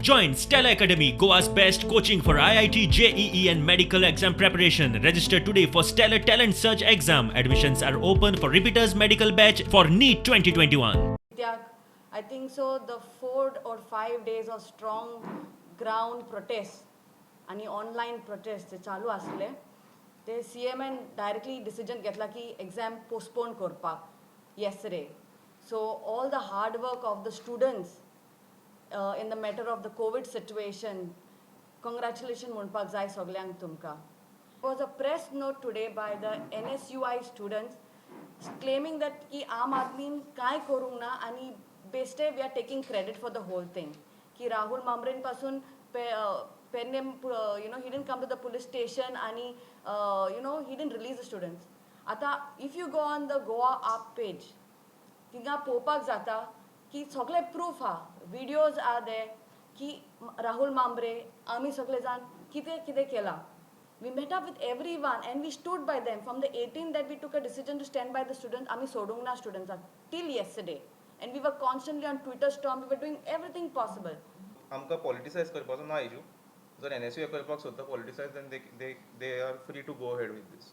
Join Stellar Academy, Goa's best coaching for IIT, JEE, and medical exam preparation. Register today for Stellar Talent Search exam. Admissions are open for repeaters medical batch for NEET 2021. कित्याक I think so the 4 or 5 days of strong ground protest आनी online protest जे चालू आसले, ते सीएमान directly decision घेतला की exam postpone करपाक yesterday. So all the hard work of the students in the matter of the Covid situation, congratulation म्हणपाक जाय सगल्यांक तुमकां. Was a press note today by the NSUI students claiming that की आम आदमीन कांय करूंक ना आनी बेश्टे we are taking credit for the whole thing, की राहुल मामरेन पासून पे Pednem he didn't come to the police station आनी he didn't release the students. आतां if you go on the Goa AAP page, थिंगा पळोवपाक जाता की सगळे प्रूफ आहा, विडियोज are there की राहुल मामरे, आमी सगळे जाण कितें कितें केलां. We met up with everyone and we stood by them from the 18 that we took a decision to stand by the students. आमी सोडूंक ना स्टुडंट्सांक till yesterday, and we were constantly on Twitter storm. We were doing everything possible. आमकां politicise करपाचो ना issue. जर NSU करपाक सोदता politicise, then they are free to go ahead with this.